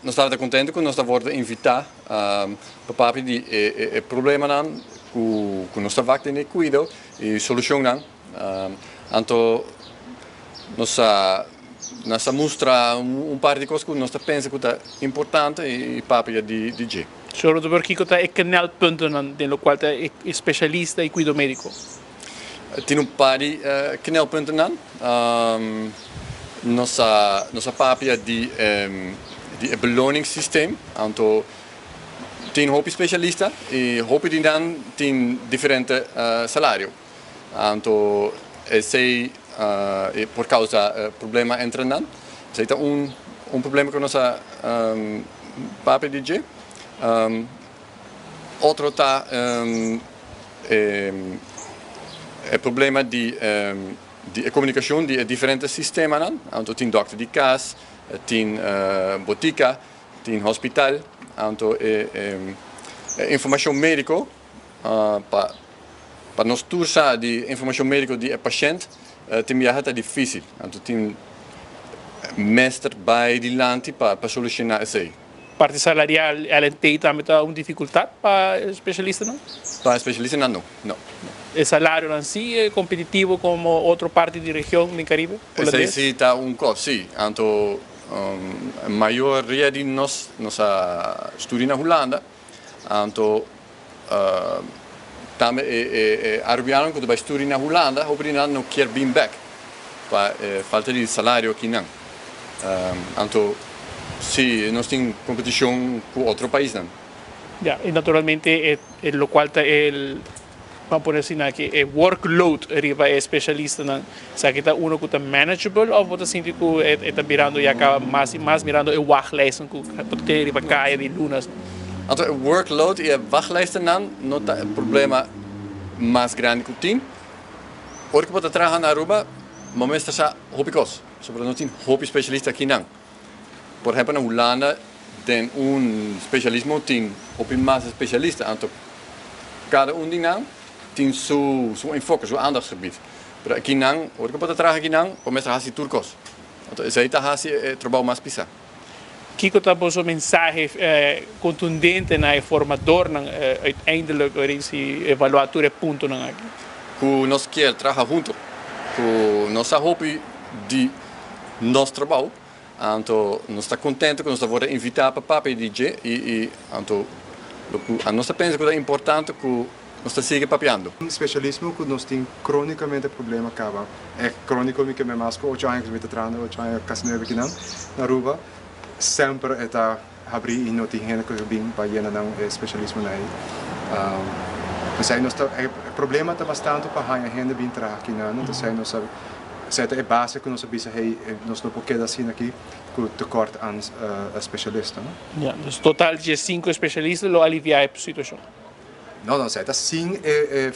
Nos tabata contento cu nos ta wordo invita pa papia di e problemanan cu nos ta wak den e cuido y solucionnan. Anto nos a nos a mustra un par di cos cu nos ta pensa cu ta importante y papia di dje. Señor Oduber, kico ta e knelpuntennan den locual ta e specialista y cuido medico? Tin un par di knelpuntennan. Nos a nos a papia di di e beloningssysteem. Anto tin hopi specialista y hopi di nan tin diferente salario. Anto esey por causa problema entre nan. Esey ta un un problema cu nos a papia di dje. Otro ta e problema di di e comunicacion di e diferente sistemanan. Anto tin dokter di cas, tin botica, tin hospital. Anto e informacion medico pa pa nos tur sa di informacion medico di e pashent tin biaha ta dificil. Anto tin mester bay dilanti pa soluciona esey. Parti salarial LNT tambe ta un dificultad pa e specialistanan? Pa e specialistanan no, no. E salarionan si e competitivo como otro parti di region den Caribe Holandes? Esey si ta un cos, si. Anto mayoria di nos, nos a studia na Hulanda, anto tambe e Arubianonan cu ta bay studia na Hulanda, hopi di nan no kier bin bek pa e falta di salario akinan. Anto si nos tin competicion cu otro paisnan. Ya, y naturalmente e locual ta e, ban pone asina aki, e workload riba e specialistanan, esaki ta uno cu ta manageable of bo ta sinti cu e ta birando ya caba mas y mas mirando e wachtlijsten cu bo ta tene riba caya di lunas? Anto e workload y e wachtlijstennan no ta e problema mas grandi cu tin. Ora cu bo ta traha na Aruba, bo mester sa hopi cos. Pasobra no tin hopi specialista akinan. Por ehempel na Hulanda den un specialismo tin hopi mas specialista, anto cada un di nan tin su su enfoke, su aandachtsgebied. Pero akinan, ora ku bo ta traha akinan, bo mester hasi tur kos. Anto esei ta hasi e trabou mas pisá. Kiko ta boso mensahe contundente na e formadornan uiteindelijk waarin si evalua tur e puntonan aki? Ku nos kier traha hunto, ku nos sa hopi di nos trabou, anto nos ta contento ku nos ta worde invita pa papia di dje i anto loku nos ta pensa ku ta importante ku nos ta sigui papiando. Specialismo ku nos tin kronikamente problema kaba. E kroniko mi keme mas ku ocho aña ku mi ta trahando, ocho aña kasi nuebe kinan na Aruba, semper e ta habri i no tin hende ku ta bin pa yena nan e specialismonan ei. P'esei nos ta, e problema ta bastante pa haña hende bin traha kinan, entonces nos a, esei ta e base ku nos a bisa hey nos no por keda asina aki ku tekort aan specialista. Ya, dus total 15 specialista lo alivia e situacion. No, no, esei ta sin e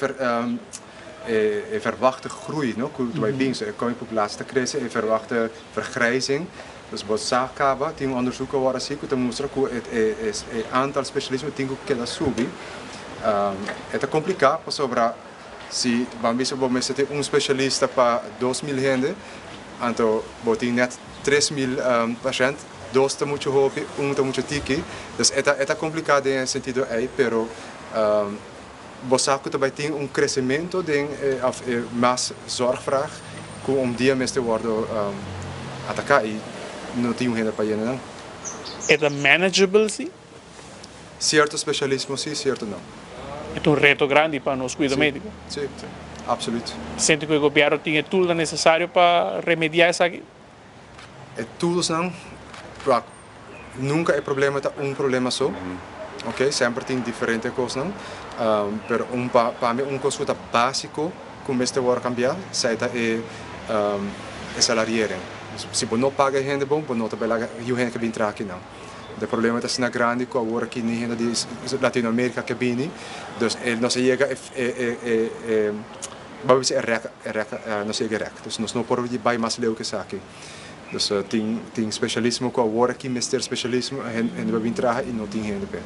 e verwachte groei, no, ku ta bai bin. So e komi populatie ta krese, e verwachte vergrijzing. Dus bo sa kaba, tin un onderzoek awor asi ku ta mustra ku e e aantal specialismo tin ku keda subi. E ta kompliká pasobra si ban bisa bo mester tin un specialista pa 2000 hende, anto bo tin nèt 3000 pashènt. Dos ta muchu hopi, un ta muchu tiki. Dus e ta e ta kompliká den e sentido ei, pero bo sa ku ta bai tin un kresementu den e òf e mas zorgvraag ku un dia mester wòrdu ataká i no tin un hende pa yena nan. E ta manageable si? Sierto spesialismo si, sierto no. E ta un reto grandi pa nos kuido médiko. Si, si, absoluut. Sinti ku e gobièrnu tin e toolnan nesesario pa remediá esaki? E toolsnan, wak, nunca e problema ta un problema so, ok, semper tin diferente cosnan, pero un pa pa mi un cos cu ta basico cu mester worde cambia, esey ta e e salariering. Si bo no paga e hende bon, bo no ta bay laga yu hende ke bin traha akinan. E problema ta asina grandi cu awor aki ni hende di Latinoamerica ke bini, dus e nos a yega e e e e. Bo a bisa e rek, e rek nos yega e rek. Dus nos no por bai mas leu ku esaki. Dus tin tin spesialismo ku awor aki mester spesialismo, hende pa bin traha i no tin hende p'e.